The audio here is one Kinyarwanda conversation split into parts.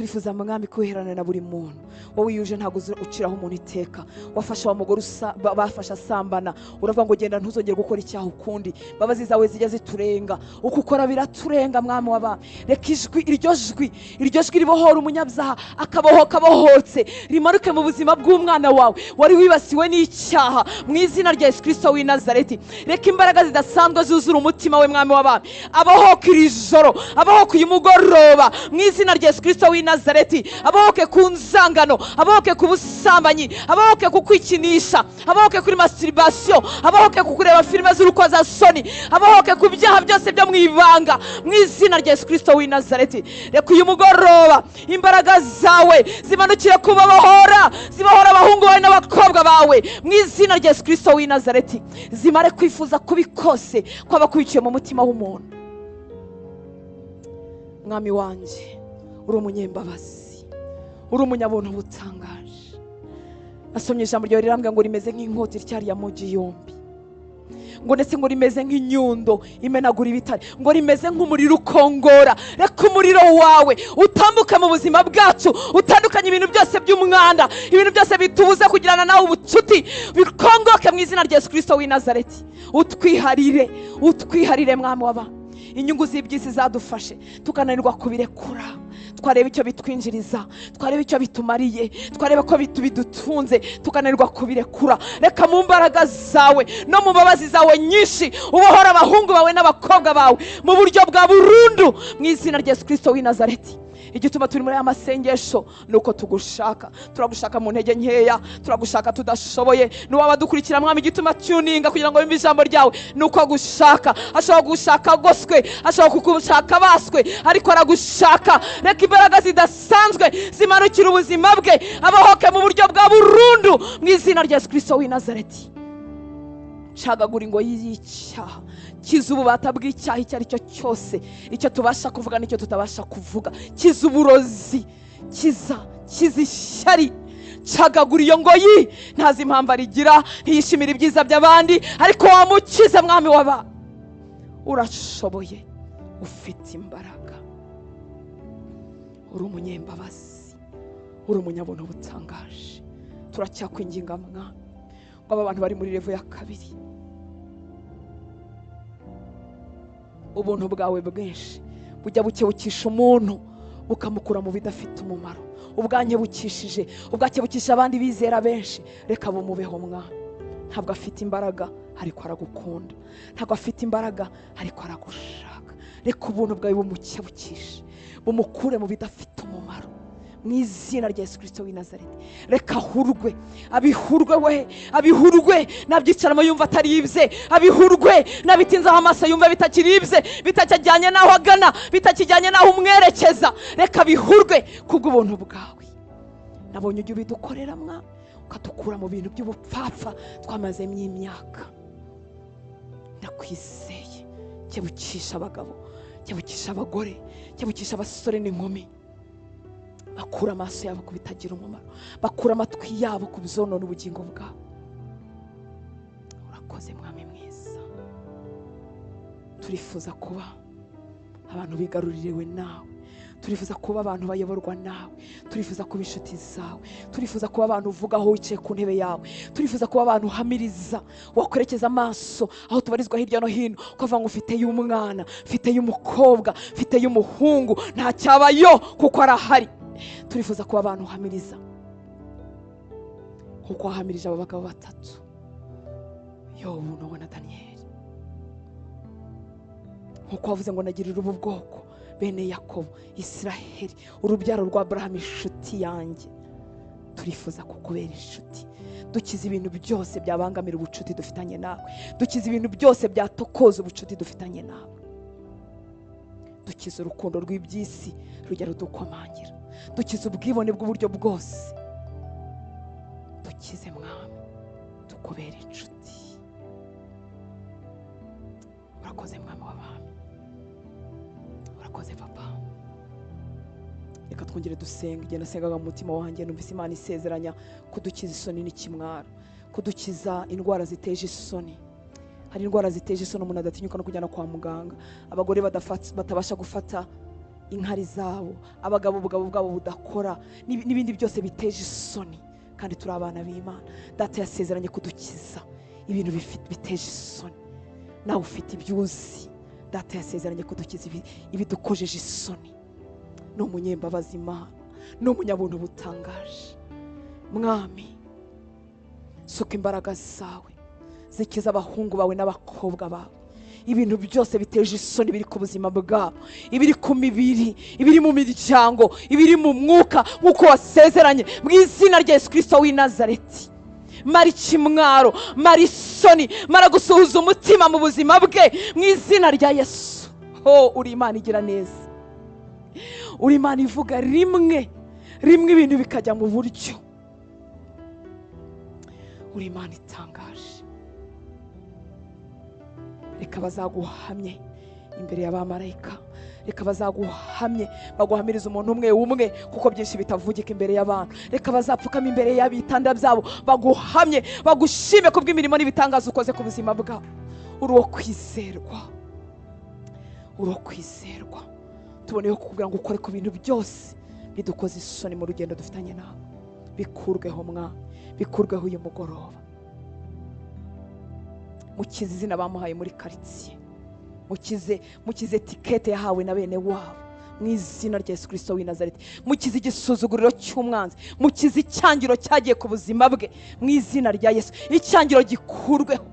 Turifuza Mwami kwiherana na buri muntu. Wowe yuje ntabwo uciraho umuntu iteka. Wafashe wa mugore bafashe asambana, uravuga ngo genda ntuzongere gukora icyaha ukundi. Imbabazi zawe zijya ziturenga, uko ukora biraturenga Mwami w'abami. Reka ijwi, iryo jwi, iryo jwi ribohora umunyabyaha akabohoka abohotse, rimanuke mu buzima bw'umwana wawe wari wibasiwe n'icyaha mu izina rya Yesu Kristo w'i Nazareti. Reka imbaraga zidasanzwe zuzura umutima we Mwami w'abami, abohoke iri joro, abohoke uyu mugoroba mu izina rya Yesu Kristo w'i Nazareti. Abohoke ku nzangano, abohoke ku busambanyi, abohoke ku kwikinisha, abohoke kuri masturbation, abohoke ku kureba filime z'urukozasoni, abohoke ku byaha byose byo mu ibanga mu izina rya Yesu Kristo w'i Nazareti. Reka uyu mugoroba imbaraga zawe zimanukire kubabohora, zibohora abahungu bawe n'abakobwa bawe mu izina rya Yesu Kristo w'i Nazareti. Zimare kwifuza kubi kose kwaba kwiciye mu mutima w'umuntu. Mwami wanjye, uri umunyembabazi, uri umunyabuntu butangaje. Nasomye ijambo ryawe rirambwira ngo rimeze nk'inkota ityariye amugi yombi, ngo ndetse ngo rimeze nk'inyundo imenagura ibitare, ngo rimeze nk'umuriro ukongora. Reka umuriro wawe utambuke mu buzima bwacu, utandukanye ibintu byose by'umwanda, ibintu byose bitubuza kugirana nawe ubucuti, bikongoke mu izina rya Yesu Kristo w'i Nazareti. Utwiharire, utwiharire Mwami w'abami. Inyungu z'iby'isi zadufashe tukananirwa kubirekura. Twareba icyo bitwinjiriza, twareba icyo bitumariye, twareba ko bidutunze, tukananirwa kubirekura. Reka mu mbaraga zawe no mu mbabazi zawe nyinshi ubohora abahungu bawe n'abakobwa bawe mu buryo bwa burundu mu izina rya Yesu Kristo w'i Nazareti. Igituma turi muri aya masengesho nuko tugushaka, turagushaka mu ntege nkeya, turagushaka tudashoboye. N'uwaba dukurikira Mwami, igituma tuninga kugira ngo yumve ijambo ryawe nuko agushaka. Ashobora kugushaka agoswe, ashobora kugushaka baswe, ariko aragushaka. Reka imbaraga zidasanzwe zimanukira ubuzima bwe, abohoke mu buryo bwa burundu mu izina rya Yesu Kristo w'i Nazareti. Cagagura ingoyi y'icyaha, kiza ububata bw'icyaha icyo ari cyo cyose, icyo tubasha kuvuga n'icyo tutabasha kuvuga, kiza uburozi, kiza ishyari. Cagagura iyo ngoyi, ntazi impamvu arigira, ntiyishimira ibyiza by'abandi, ariko wamukiza Mwami w'abami. Urashoboye, ufite imbaraga, uri umunyembabazi, uri umunyabuntu butangaje. Turacyakwinginga Mwami ngo aba bantu bari muri level ya kabiri, ubuntu bwawe bwinshi bujya bukebukisha umuntu bukamukura mu bidafite umumaro. Ubwanyebukishije, ubwakebukisha abandi bizera benshi, reka bumubeho Mwami. Ntabwo afite imbaraga ariko aragukunda, ntabwo afite imbaraga ariko aragushaka. Reka ubuntu bwawe bumukebukishe, bumukure mu bidafite umumaro mu izina rya Yesu Kristo w'i Nazareti. Reka ahurwe, abihurwe we, abihurwe nabyicaramo yumva ataribye, abihurwe nabitinzaho amaso yumva bitakiribye, bitakijyanye n'aho agana, bitakijyanye n'aho umwerekeza. Reka bihurwe kubw'ubuntu bwawe. Nabonye ujya ubidukorera Mwami, ukatukura mu bintu by'ubupfapfa twamazemo imyaka. Ndakwizeye, kebukisha abagabo, kebukisha abagore, kebukisha abasore n'inkumi. Bakura amaso yabo ku bitagira umumaro, bakura amatwi yabo ku bizonona ubugingo bwabo. Urakoze Mwami mwiza. Turifuza kuba abantu bigaruririwe nawe, turifuza kuba abantu bayoborwa nawe, turifuza kuba inshuti zawe, turifuza kuba abantu uvuga aho wicaye ku ntebe yawe, turifuza kuba abantu uhamiriza, wakwerekeza amaso aho tubarizwa hirya no hino ukavuga ngo mfiteyo umwana, mfiteyo umukobwa, mfiteyo umuhungu, nta cyabayo kuko arahari. Turifuza kuba abantu uhamiriza nkuko wahamirije aba bagabo batatu, Yobu, Nowa na Daniyeli. Nkuko wavuze ngo nagirira ubu bwoko bene Yakobo, Israheli, urubyaro rwa Abrahamu inshuti yanjye. Turifuza kukubera inshuti. Dukiza ibintu byose byabangamira ubucuti dufitanye nawe, dukiza ibintu byose byatokoza ubucuti dufitanye nawe. Dukiza urukundo rw'iby'isi rujya rudukomangira, dukiza ubwibone bw'uburyo bwose. Dukize Mwami, tukubere inshuti. Urakoze Mwami w'abami, urakoze Papa. Reka twongere dusenga. Igihe nasengaga mu mutima wanjye numvise Imana isezeranya kudukiza isoni n'ikimwaro, kudukiza indwara ziteje isoni. Hari indwara ziteje isoni umuntu adatinyuka no kujyana kwa muganga, abagore batabasha gufata Inkari zabo, abagabo ubugabo bwabo budakora, n'ibindi byose biteje isoni. Kandi turi abana b'Imana. Data yasezeranye kudukiza ibintu biteje isoni. Nawe ufite ibyuzi, Data yasezeranye kudukiza ibidukojeje isoni. Ni umunyembabazi Imana, ni umunyabuntu butangaje. Mwami, suka imbaraga zawe zikiza abahungu bawe n'abakobwa bawe. Ibintu byose biteje isoni biri ku buzima bwabo, ibiri ku mibiri, ibiri mu miryango, ibiri mu mwuka, nk'uko wasezeranye mu izina rya Yesu Kristo w'i Nazareti. Mara ikimwaro, mara isoni, mara gusuhuza umutima mu buzima bwe mu izina rya Yesu. Ho, uri Imana igira neza, uri Imana ivuga rimwe rimwe ibintu bikajya mu buryo. Uri Imana itangaje. Reka bazaguhamye imbere y'abamarayika, reka bazaguhamye baguhamiriza umuntu umwe umwe, kuko byinshi bitavugika imbere y'abantu. Reka bazapfukama imbere y'abitanda byabo baguhamye, bagushime kubw'imirimo n'ibitangaza ukoze ku buzima bwabo. Uri uwo kwizerwa, uri uwo kwizerwa. Tuboneyeho kukubwira ngo ukore ku bintu byose bidukoze isoni mu rugendo dufitanye nawe. Bikurweho Mwami, bikurweho uyu mugoroba. Mukize izina bamuhaye muri karitsiye, mukize tikete yahawe na bene wabo mu izina rya Yesu Kristo w'i Nazareti. Mukize igisuzuguriro cy'umwanzi, mukize icyangiro cyagiye ku buzima bwe mu izina rya Yesu. Icyangiro gikurweho,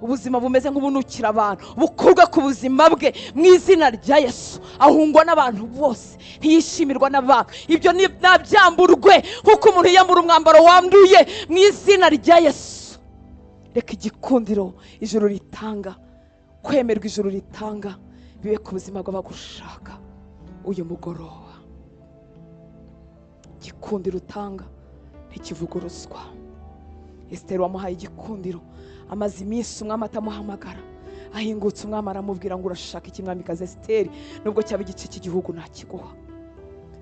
ubuzima bumeze nk'ubunukira abantu bukurwe ku buzima bwe mu izina rya Yesu. Ahungwa n'abantu bose, ntiyishimirwa n'abantu. Ibyo nabyamburwe nk'uko umuntu yiyambura umwambaro wanduye mu izina rya Yesu. Reka igikundiro ijuru ritanga, kwemerwa ijuru ritanga, bibe ku buzima bw'abagushaka uyu mugoroba. Igikundiro utanga ntikivuguruzwa. Esiteri wamuhaye igikundiro, amaze iminsi umwami atamuhamagara. Ahingutse umwami aramubwira ngo urashaka iki mwamikazi Esiteri? Nubwo cyaba igice cy'igihugu ntakiguha.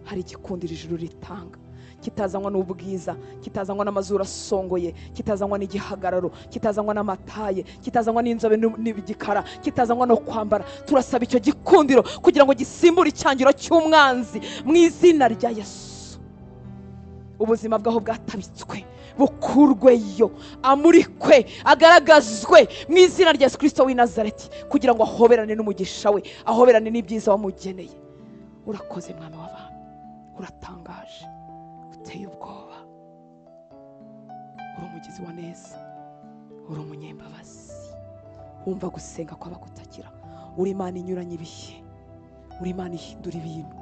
Hari igikundiro ijuru ritanga kitazanywa n'ubwiza, kitazanywa n'amazuru asongoye, kitazanywa n'igihagararo, kitazanywa n'amataye, kitazanywa n'inzobe n'igikara, kitazanywa no kwambara. Turasaba icyo gikundiro kugira ngo gisimbure icyangiro cy'umwanzi mu izina rya Yesu. Ubuzima bwaho bwatabitswe bukurweyo, amurikwe, agaragazwe mu izina rya Yesu Kristo w'i Nazareti, kugira ngo ahoberane n'umugisha we, ahoberane n'ibyiza wamugeneye. Urakoze Mwami w'abantu, uratangaje, uteye ubwoba, uri umugizi wa neza, uri umunyembabazi, wumva gusenga kw'abagutakira. Uri Imana inyuranye ibihe, uri Imana ihindura ibintu,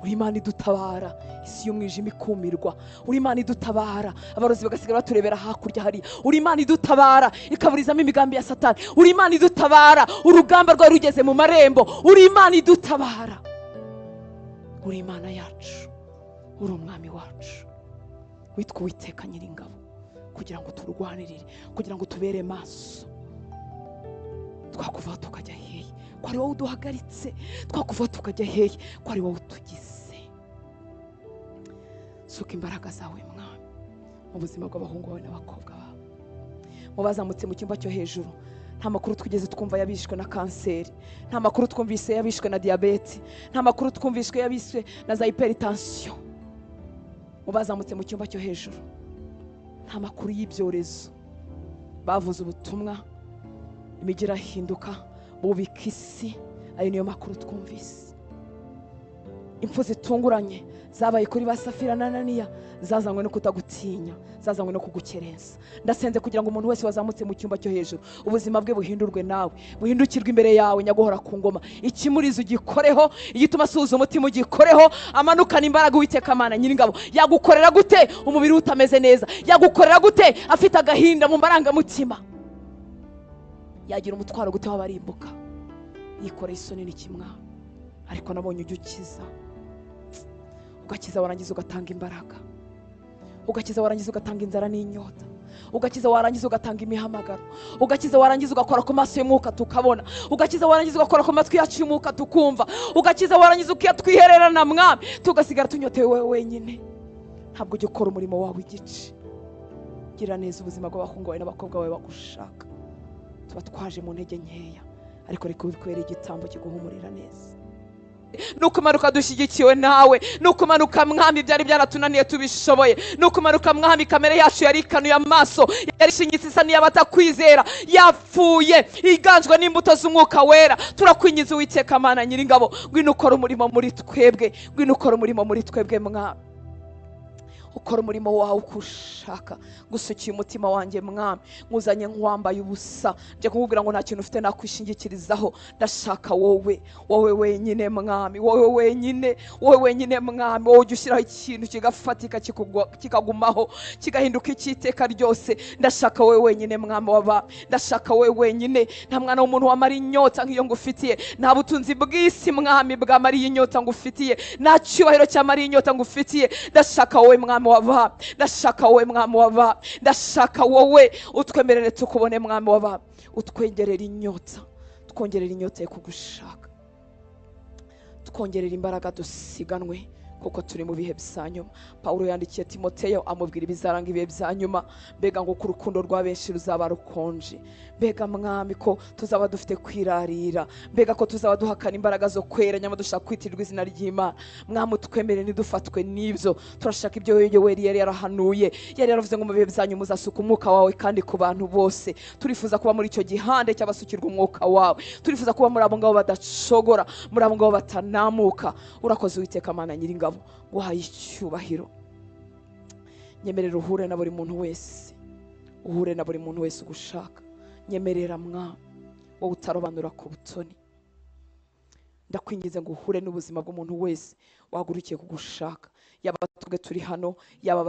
uri Imana idutabara isi y'umwijima ikumirwa, uri Imana idutabara abarozi bagasigara baturebera hakurya hariya, uri Imana idutabara ikaburizamo imigambi ya Satani, uri Imana idutabara urugamba rwari rugeze mu marembo, uri Imana idutabara. Uri Imana yacu, uri umwami wacu, witwa Uwiteka Nyiringabo, kugira ngo turwanirire, kugira ngo tubere maso. Twakuvaho tukajya hehe ko ari wowe uduhagaritse? Twakuvaho tukajya hehe ko ari wowe utugize? Suka imbaraga zawe Mwami mu buzima bw'abahungu bawe n'abakobwa bawe. Mu bazamutse mu cyumba cyo hejuru, nta makuru twigeze twumva yabishwe na kanseri, nta makuru twumvise yabishwe na diyabete, nta makuru twumvishwe yabishwe na za hypertension. Mu bazamutse mu cyumba cyo hejuru, nta makuru y'ibyorezo. Bavuze ubutumwa, imijyi irahinduka, bubika isi. Ayo niyo makuru twumvise. Impfu zitunguranye zabaye kuri ba Safira na Ananiya zazanywe no kutagutinya, zazanywe no kugukerensa. Ndasenze kugira ngo umuntu wese wazamutse mu cyumba cyo hejuru ubuzima bwe buhindurwe nawe, buhindukirwe imbere yawe nyaguhora ku ngoma. Ikimurizo ugikoreho, igituma asuhuza umutima ugikoreho, amanukana imbaraga Uwiteka Mana Nyiringabo. Yagukorera gute umubiri utameze neza? Yagukorera gute afite agahinda mu marangamutima? Yagira umutwaro gute w'abarimbuka? Yikoreye isoni n'ikimwaro. Ariko nabonye ujya ukiza, ugakiza warangiza ugatanga imbaraga, ugakiza warangiza ugatanga inzara n'inyota, ugakiza warangiza ugatanga imihamagaro, ugakiza warangiza ugakora ku maso y'umwuka tukabona, ugakiza warangiza ugakora ku matwi yacu y'umwuka tukumva, ugakiza warangiza ukiyatwihererana Mwami, tugasigara tunyotewe wowe wenyine. Ntabwo ujya ukora umurimo wawe igice. Gira neza ubuzima bw'abahungu bawe n'abakobwa bawe bagushaka. Tuba twaje mu ntege nkeya, Ariko reka ubikubere igitambo kiguhumurira neza. Nukumanuka dushyigikiwe nawe, nukumanuka mwami byari byaratunaniye tubishoboye, nukumanuka mwami kamere yacu yari ikanuye amaso, yari ishinyitse isa n'iy'abatakwizera, yapfuye iganjwe n'imbuto z'umwuka wera. Turakwinginze Uwiteka Mana Nyiringabo, ngwino ukora umurimo muri twebwe, ngwino ukora umurimo muri twebwe mwami. Ukora umurimo wawe uko ushaka. Gusukiye umutima wanjye mwami, nkuzanye nk'uwambaye ubusa, nje kukubwira ngo nta kintu ufite nakwishingikirizaho. Ndashaka wowe, wowe wenyine mwami, wowe wenyine, wowe wenyine mwami, wowe ujya ushyiraho ikintu kigafatika kikagumaho kigahinduka icyiteka ryose. Ndashaka wowe wenyine mwami waba, ndashaka wowe wenyine. Nta mwana w'umuntu wamara inyota nk'iyo ngufitiye, nta butunzi bw'isi mwami bwamariye inyota ngufitiye, nta cyubahiro cyamariye inyota ngufitiye. Ndashaka wowe mwami waba, ndashaka wowe mwami waba, ndashaka wowe. Utwemerere tukubone mwami waba, utwengerera inyota, twongerera inyota yo kugushaka, twongerera imbaraga dusiganwe kuko turi mu bihe bya nyuma. Pawulo yandikiye Timoteyo amubwira ibizaranga ibihe bya nyuma. Mbega ngo urukundo rwa benshi ruzaba rukonje, mbega mwami ko tuzaba dufite kwirarira, mbega ko tuzaba duhakana imbaraga zo kwera nyama dushaka kwitirirwa izina ry'Imana. Mwami utwemere ntidufatwe n'ibyo, turashaka ibyo Yoweri yari yarahanuye, yari yaravuze ngo mu bihe bya nyuma uzasuka umwuka wawe kandi ku bantu bose. Turifuza kuba muri icyo gihande cy'abasukirwa umwuka wawe, turifuza kuba muri abo ngabo badacogora, muri abo ngabo batanamuka. Urakoze Uwiteka Mana Nyiringabo, guhaye icyubahiro. Nyemerera uhure na buri muntu wese, uhure na buri muntu wese ugushaka. Nyemerera mwami wowe utarobanura ku butoni, ndakwinginze ngo uhure n'ubuzima bw'umuntu wese wahagurukiye kugushaka, yaba twebwe turi hano, yaba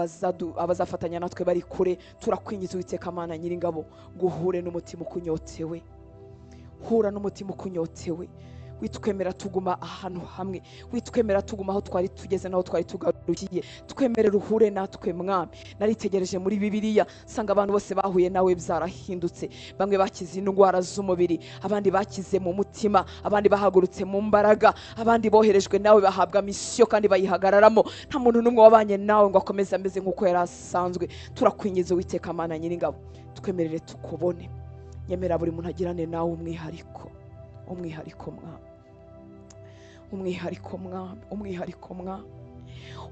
abazafatanya natwe bari kure. Turakwinginze Uwiteka Mana Nyiringabo ngo uhure n'umutima ukunyotewe, hura n'umutima ukunyotewe. Witwemera tuguma ahantu hamwe, witwemera tuguma aho twari tugeze naho twari tugarukiye. Twemerera uhure natwe mwami. Naritegereje muri Bibiliya sanga abantu bose bahuye nawe byarahindutse. Bamwe bakize indwara z'umubiri, abandi bakize mu mutima, abandi bahagurutse mu mbaraga, abandi boherejwe nawe bahabwa misiyo kandi bayihagararamo. Nta muntu n'umwe wabanye nawe ngo akomeze ameze nk'uko yari asanzwe. Turakwinginze Uwiteka Mana Nyiringabo, twemerere tukubone. Nyemera buri muntu agirane nawe umwihariko, umwihariko mwami, umwihariko mwami, umwihariko mwami,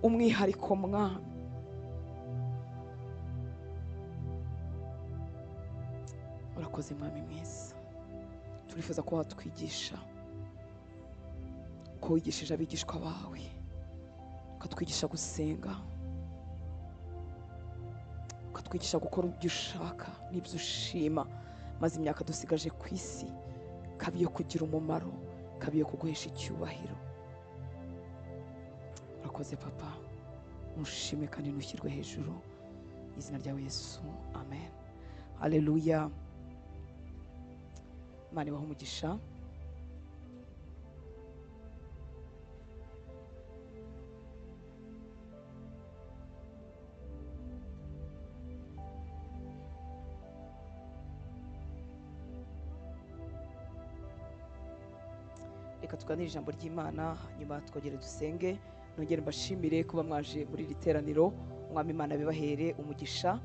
umwihariko mwami. Urakoze mwami mwiza. Turifuza ko watwigisha uko wigishije abigishwa bawe, ukatwigisha gusenga, ukatwigisha gukora ibyo ushaka n'ibyo ushima, maze imyaka dusigaje ku isi kabiye kugira umumaro, kabiye kuguhesha icyubahiro. Urakoze papa, mushime kandi nushyirwe hejuru. Izina ryawe Yesu, amen. Haleluya. Imana ibahe umugisha. Reka tuganire ijambo ry'Imana, nyuma twongere dusenge. Nongere mbashimire kuba mwaje muri iri teraniro. Umwami Imana bibahere umugisha.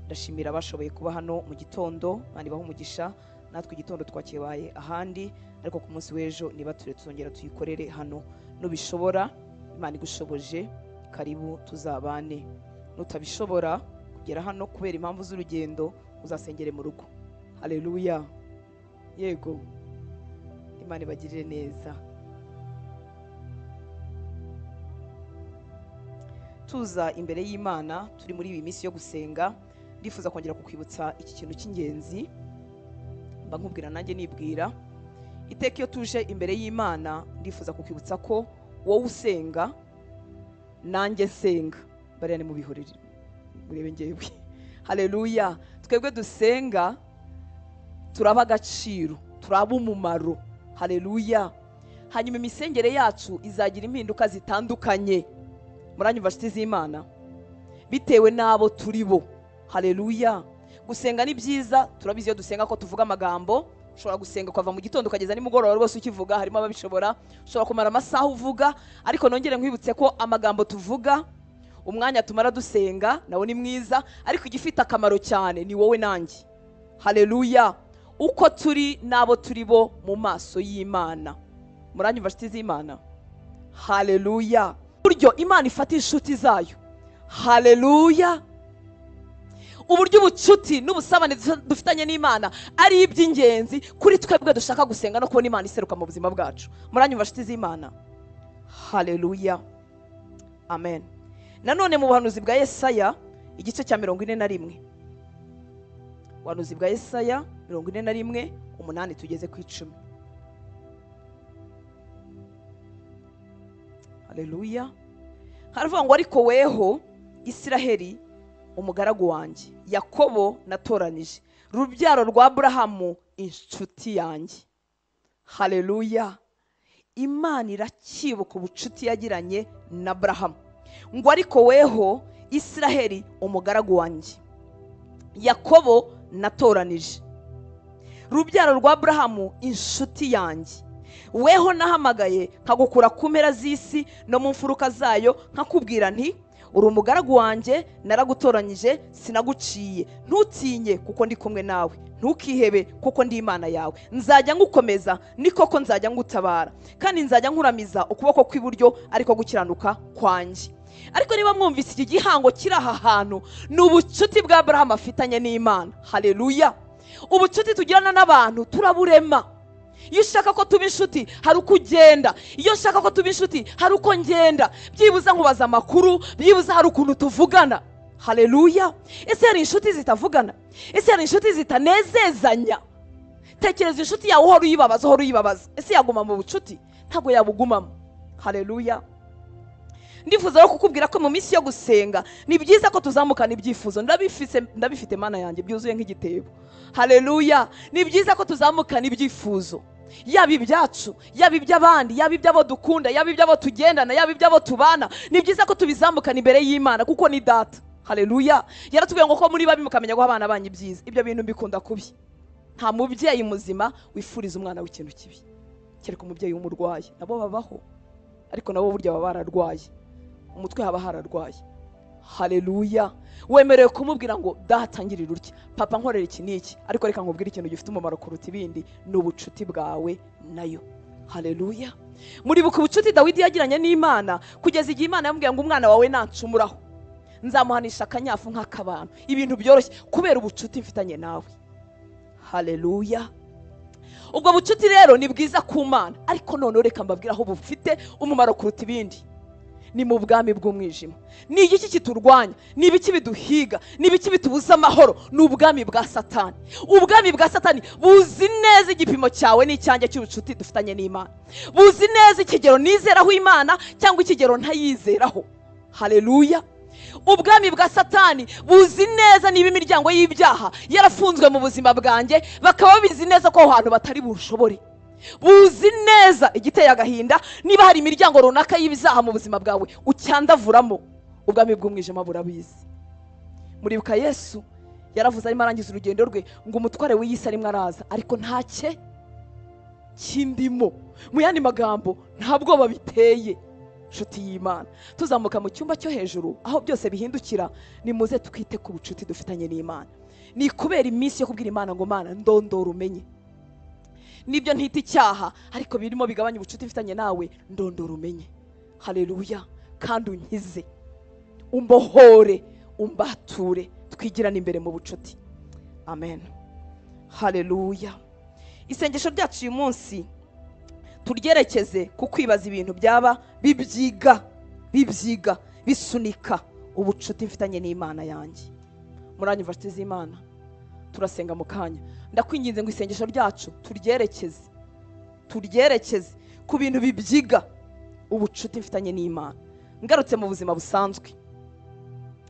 Ndashimira abashoboye kuba hano mu gitondo, Imana ibahe umugisha. Natwe igitondo twakibaye ahandi, ariko ku munsi w'ejo niba ture tuzongera tuyikorere hano. Nubishobora Imana igushoboje, karibu tuzabane. Nutabishobora kugera hano kubera impamvu z'urugendo, uzasengere mu rugo. Haleluya. Yego, Imana ibagirire neza. Tuza imbere y'Imana turi muri iyi minsi yo gusenga, ndifuza kongera kukwibutsa iki kintu cy'ingenzi mba nkubwira nanjye nibwira. Iteka iyo tuje imbere y'Imana, ndifuza kukwibutsa ko wowe usenga nanjye nsenga. Bariya ni mubihorere murebe ngewe. Haleluya. Twebwe dusenga turaba agaciro, turaba umumaro. Haleluya. Hanyuma imisengere yacu izagira impinduka zitandukanye. Muranyumva nshuti z'Imana, bitewe n'abo turi bo. Haleluya. Gusenga ni byiza, turabizi iyo dusenga ko tuvuga amagambo. Ushobora gusenga ukava mu gitondo ukageza nimugoroba rwose ukivuga, harimo ababishobora. Ushobora kumara amasaha uvuga, ariko nongere nkwibutse ko amagambo tuvuga, umwanya tumara dusenga nawo ni mwiza, ariko igifite akamaro cyane ni wowe nanjye. Haleluya. uko turi n'abo turi bo mu maso y'Imana. Muranyumva nshuti z'Imana? Haleluya. Uburyo Imana ifata inshuti zayo. Haleluya. Uburyo ubucuti n'ubusabane dufitanye n'Imana ari iby'ingenzi kuri twebwe dushaka gusenga no kubona Imana iseruka mu buzima bwacu. Muranyumva nshuti z'Imana? Haleluya. Amen. Nanone mu buhanuzi bwa Yesaya igice cya 41. Ubuhanuzi bwa Yesaya 41 8 tugeze ku 10. Haleluya. Haravuga ngo ariko weho Isiraheli umugaragu wanjye, Yakobo natoranije, rubyaro rwa Aburahamu inshuti yanjye. Haleluya. Imana irakibuka ubucuti yagiranye na Aburahamu. Ngo ariko weho Isiraheli umugaragu wanjye, Yakobo natoranije, rubyaro rwa Aburahamu inshuti yanjye, weho nahamagaye nkagukura ku mpera z'isi no mu mfuruka zayo, nkakubwira nti uri umugaragu wanjye, naragutoranyije sinaguciye, ntutinye kuko ndi kumwe nawe, ntukihebe kuko ndi Imana yawe, nzajya ngukomeza ni koko nzajya ngutabara, kandi nzajya nkuramiza ukuboko kw'iburyo ariko gukiranuka kwanjye. Ariko niba mwumvise iki gihango kiri aha hantu, ni ubucuti bwa Aburahamu afitanye n'Imana. Haleluya. Ubucuti tugirana n'abantu turaburema. Iyo ushaka ko tuba inshuti hari uko ugenda, iyo ushaka ko tuba inshuti hari uko ngenda, byibuza nkubaza amakuru, byibuza hari ukuntu tuvugana. Haleluya. Ese hari inshuti zitavugana? Ese hari inshuti zitanezezanya? Tekereza inshuti yawe uhora uyibabaza, uhora uyibabaza, ese yaguma mu bucuti? Ntabwo yabugumamo. Haleluya. Ndifuza no kukubwira ko mu minsi yo gusenga ni byiza ko tuzamukana ibyifuzo. Ndabifite Mana yanjye byuzuye nk'igitebo. Haleluya. Ni byiza ko tuzamukana ibyifuzo, yaba ibyacu, yaba iby'abandi, yaba iby'abo dukunda, yaba iby'abo tugendana, yaba iby'abo tubana. Ni byiza ko tubizamukana imbere y'Imana kuko ni data. Haleluya. Yaratubwiye ngo ko muri babi mukamenya guha abana banyu ibyiza. Ibyo bintu mbikunda kubi. Nta mubyeyi muzima wifuriza umwana w'ikintu kibi, kereka umubyeyi w'umurwayi. Nabo babaho, ariko nabo burya baba bararwaye, umutwe haba hararwaye. Haleluya. Wemerewe kumubwira ngo data ngirira utya, papa nkorera iki n'iki, ariko reka nkubwire ikintu gifite umumaro kuruta ibindi, ni ubucuti bwawe nayo. Haleluya. Muribuka ubucuti Dawidi yagiranye n'Imana kugeza igihe Imana yamubwiye ngo umwana wawe nancumuraho nzamuhanisha akanyafu nk'ak'abantu. Ibintu byoroshye kubera ubucuti mfitanye nawe. Haleluya. Ubwo bucuti rero ni bwiza ku Mana, ariko none reka mbabwire aho bufite umumaro kuruta ibindi. Ni mu bwami bw'umwijima. Ni igiki kiturwanya? Ni ibiki biduhiga? Ni ibiki bitubuza amahoro? Ni ubwami bwa Satani. Ubwami bwa Satani buzi neza igipimo cyawe n'icyanjye cy'ubucuti dufitanye n'Imana. Buzi neza ikigero nizeraho Imana cyangwa ikigero ntayizeraho. Haleluya. Ubwami bwa Satani buzi neza niba imiryango y'ibyaha yarafunzwe mu buzima bwanjye, bakaba babizi neza ko aho hantu batari bushobore. Buzi neza igiteye agahinda niba hari imiryango runaka y'ibyaha mu buzima bwawe ucyandavuramo. Ubwami bw'umwijima burabizi. Muribuka Yesu yaravuze arimo arangiza urugendo rwe ngo umutware w'iyisi arimo araza, ariko ntacye kindimo. Mu yandi magambo, nta bwoba biteye. Nshuti y'Imana, tuzamuka mu cyumba cyo hejuru aho byose bihindukira, nimuze twite ku bucuti dufitanye n'Imana. Ni kubera iminsi yo kubwira Imana ngo Mana ndondora umenye. Nibyo ntita icyaha, ariko birimo bigabanya ubucuti mfitanye nawe, ndondora umenye. Haleluya. Kandi unkize, umbohore, umbature, twigirane imbere mu bucuti. Amen. Haleluya. Isengesho ryacu uyu munsi turyerekeze ku kwibaza ibintu byaba bibyiga bisunika ubucuti mfitanye n'Imana yanjye. Muranyumva nshuti z'Imana? Turasenga mu kanya. Ndakwinginze ngo isengesho ryacu turyerekeze ku bintu bibyiga ubucuti mfitanye n'Imana. Ngarutse mu buzima busanzwe,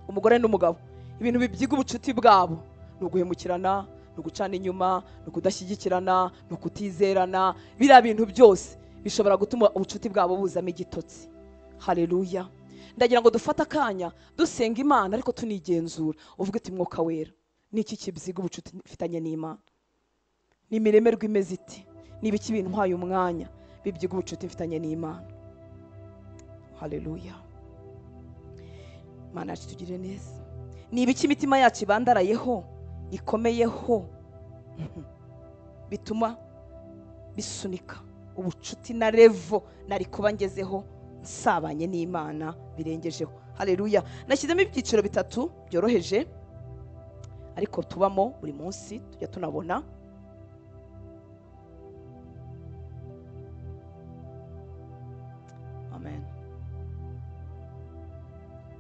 umugore n'umugabo, ibintu bibyiga ubucuti bwabo ni uguhemukirana, ni ugucana inyuma, ni ukudashyigikirana, ni ukutizerana. Biriya bintu byose bishobora gutuma ubucuti bwabo buzamo igitotsi. Haleluya. Ndagira ngo dufate akanya dusenga Imana ariko tunigenzura. Uvuge uti Mwuka Wera, niki kibyiga ubucuti mfitanye n'Imana? Ni imiremerwe imeze iti? Ni ibiki bintwaye umwanya bibyiga ubucuti mfitanye n'Imana? Haleluya. Imana yacu tugirire neza. Ni ibiki imitima yacu ibandarayeho, ikomeyeho? bituma bisunika ubucuti na level nari kuba ngezeho nsabanye n'Imana birengejeho. Haleluya. Nashyizemo ibyiciro bitatu byoroheje ariko tubamo buri munsi, tujya tunabona. Amen.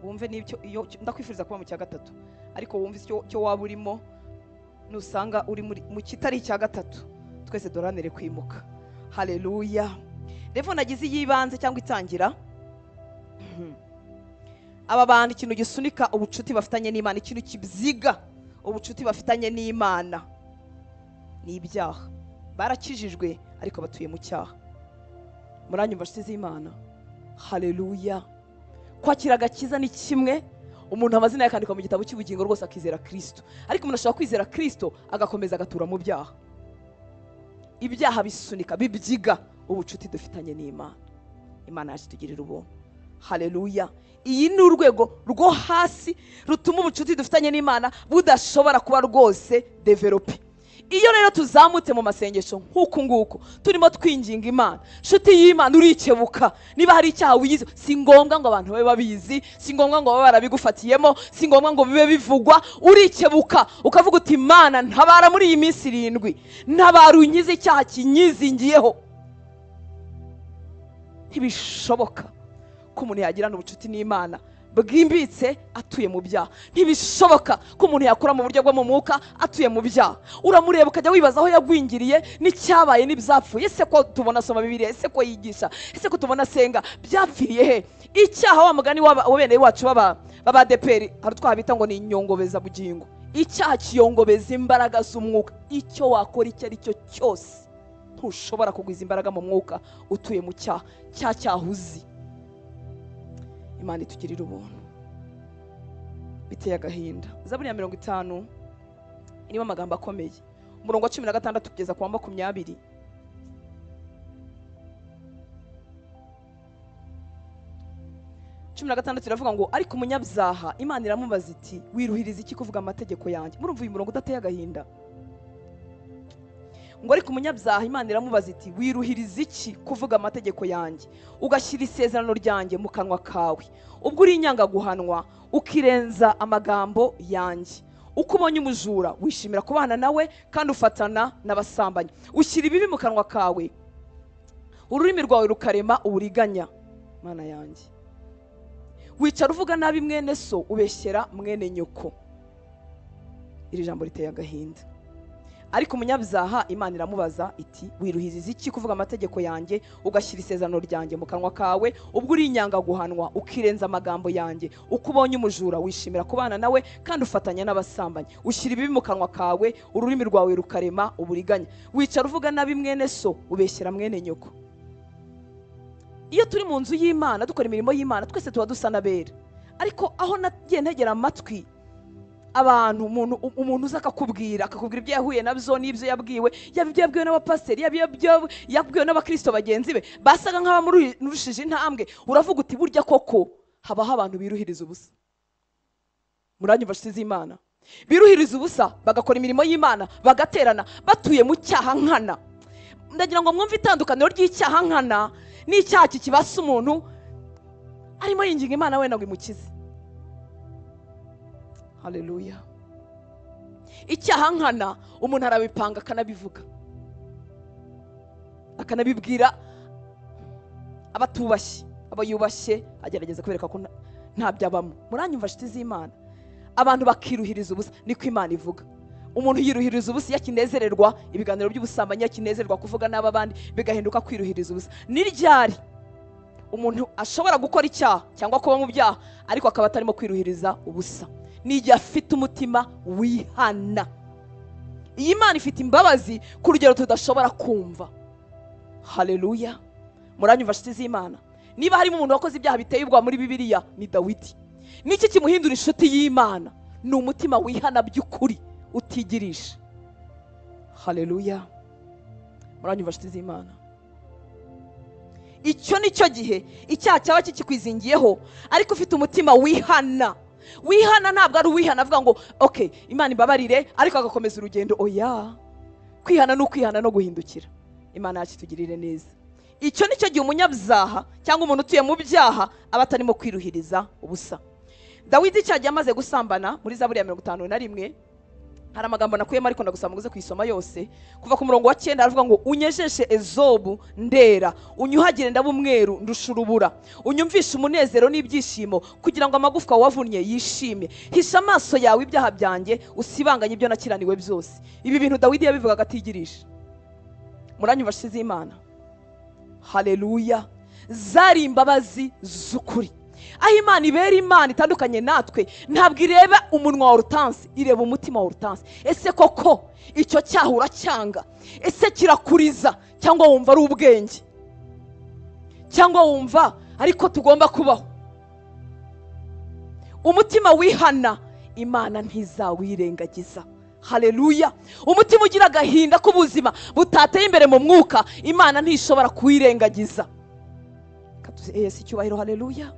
Wumve n'ibyo iyo ndakwifuriza kuba mu cya gatatu, ariko wumve icyo waba urimo nusanga uri mu kitari icya gatatu, twese duharanire kwimuka. Haleluya. Level nagize yibanze cyangwa itangira, aba bantu ikintu gisunika ubucuti bafitanye n'Imana, ikintu kibyiga ubucuti bafitanye n'Imana ni ibyaha. Barakijijwe ariko batuye mu cyaha. Muranyumva nshuti z'Imana? Haleluya. Kwakira agakiza ni kimwe, umuntu amazina yakandikwa mu gitabo cy'ubugingo rwose akizera Kristo, ariko umuntu ashobora kwizera Kristo agakomeza agatura mu byaha. Ibyaha bisunika, bibyiga ubucuti dufitanye n'Imana. Imana yacu itugirira ubuntu. Haleluya. Iyi ni urwego rwo hasi rutuma ubucuti dufitanye n'Imana budashobora kuba rwose develope. Iyo rero tuzamutse mu masengesho nk'uku nguku turimo twinginga Imana, nshuti y'Imana urikebuka niba hari icyaha wiyize. Si ngombwa ngo abantu babe babizi, si ngombwa ngo babe barabigufatiyemo, si ngombwa ngo bibe bivugwa. Urikebuka ukavuga uti Imana ntabara muri iyi minsi 7, ntabara unkize icyaha kinyizingiyeho. Ntibishoboka ko umuntu yagirana ubucuti n'Imana bwimbitse atuye mu byaha. Ntibishoboka ko umuntu yakura mu buryo bwo mu mwuka atuye mu byaha. Uramureba ukajya wibaza aho yagwingiriye n'icyabaye n'ibyapfuye. Ese ko tubona asoma Bibiliya, ese ko yigisha, ese ko tubona asenga, byapfiriye he? Icyaha wa mugani wa bene wacu b'abadeperi hari utwaha bita ngo ni inyongobeza bugingo. Icyaha kiyongobeza imbaraga z'umwuka. Icyo wakora icyo ari cyo cyose ntushobora kugwiza imbaraga mu mwuka utuye mu cyaha, cyaha uzi. Imana itugirira ubuntu. Biteye agahinda. Zaburi ya 50 irimo amagambo akomeye. Umurongo wa 16 kugeza ku wa 20. 16 iravuga ngo ariko umunyabyaha Imana iramubaza iti wiruhiriza iki kuvuga amategeko yanjye. Murumva uyu murongo udateye agahinda? Ngo ariko umunyabyaha Imana iramubaza iti wiruhiriza iki kuvuga amategeko yanjye, ugashyira isezerano ryanjye mu kanwa kawe, ubwo uri inyanga guhanwa ukirenza amagambo yanjye. Uko ubonye umujura wishimira kubana nawe kandi ufatana n'abasambanyi, ushyira ibibi mu kanwa kawe, ururimi rwawe rukarema uburiganya. Mana yanjye, wicara uvuga nabi mwene so, ubeshyera mwene nyoko. Iri jambo riteye agahinda. Ariko umunyabyaha Imana iramubaza iti wiruhiriza iki kuvuga amategeko yanjye, ugashyira isezerano ryanjye mu kanwa kawe, ubwo uri inyanga guhanwa ukirenza amagambo yanjye. Uko ubonye umujura wishimira kubana nawe kandi ufatanya n'abasambanyi, ushyira ibibi mu kanwa kawe, ururimi rwawe rukarema uburiganya, wicara uvuga nabi mwene so, ubeshyera mwene nyoko. Iyo turi mu nzu y'Imana dukora imirimo y'Imana twese tuba dusa n'abera, ariko aho nagiye ntegera amatwi abantu, umuntu uza akakubwira ibyo yahuye nabyo n'ibyo yabwiwe, yaba ibyo yabwiwe n'abapasiteri, yaba ibyo yabwiwe n'abakristo bagenzi be basaga nk'abamurushije intambwe, uravuga uti burya koko habaho abantu biruhiriza ubusa. Muranyumva nshuti z'Imana? Biruhiriza ubusa bagakora imirimo y'Imana bagaterana batuye mu cyaha nkana. Ndagira ngo mwumve itandukaniro ry'icyaha nkana n'icyaha kikibasa umuntu arimo yinginga Imana wenda ngo imukize. Haleluya. Icyaha nkana umuntu arabipanga akanabivuga, akanabibwira abatubashye, abayubashye, agerageza kubereka ko nta byabamo. Muranyumva nshuti z'Imana? Abantu bakiruhiriza ubusa, niko Imana ivuga. Umuntu yiruhiriza ubusa yakinezererwa ibiganiro by'ubusambanyi, yakinezererwa kuvuga n'abandi, bigahinduka kwiruhiriza ubusa. Ni ryari umuntu ashobora gukora icyaha cyangwa kuba mu byaha ariko akaba atarimo kwiruhiriza ubusa? Ni igihe afite umutima wihana. Iyi Imana ifite imbabazi ku rugero tudashobora kumva. Haleluya. Muranyumva nshuti z'Imana? Niba harimo umuntu wakoze ibyaha biteye ubwoba muri Bibiliya ni Dawidi. Niki kimuhindura inshuti y'Imana? Ni umutima wihana by'ukuri utigirisha. Haleluya. Muranyumva nshuti z'Imana? Icyo nicyo gihe icyaha cyaba kikikwizingiyeho ariko ufite umutima wihana. Wihana ntabwo ari uwihana avuga ngo okay Imana imbabarire ariko agakomeza urugendo. Oya, Kwihana ni ukwihana no guhindukira. Imana yacu itugirire neza. Icyo nicyo gihe umunyabyaha cyangwa umuntu utuye mu byaha aba atarimo kwiruhiriza ubusa. Dawidi cyagiye amaze gusambana muri Zaburi ya 51, hari amagambo nakuyemo ariko ndagusaba muze kuyisoma yose. Kuva ku murongo wa 9 aravuga ngo unyejeshe ezobu ndera, unyuhagire ndaba umweru ndusha urubura, unyumvishe umunezero n'ibyishimo kugira ngo amagufwa wavunnye yishime, hisha amaso yawe ibyaha byanjye, usibanganye ibyo nakiraniwe byose. Ibi bintu Dawidi yabivugaga atigirisha. Muranyumva z'Imana? Haleluya. Zari imbabazi z'ukuri. Aho Imana ibera Imana itandukanye natwe, ntabwo ireba umunwa wa Hortense, ireba umutima wa Hortense. Ese koko icyo cyaha uracyanga? Ese kirakuriza cyangwa wumva ari ubwenge? Cyangwa wumva ariko tugomba kubaho? Umutima wihana Imana ntizawirengagiza. Haleluya. Umutima ugira agahinda k'ubuzima butateye imbere mu mwuka, Imana ntishobora kuwirengagiza. Yesu icyubahiro. Haleluya.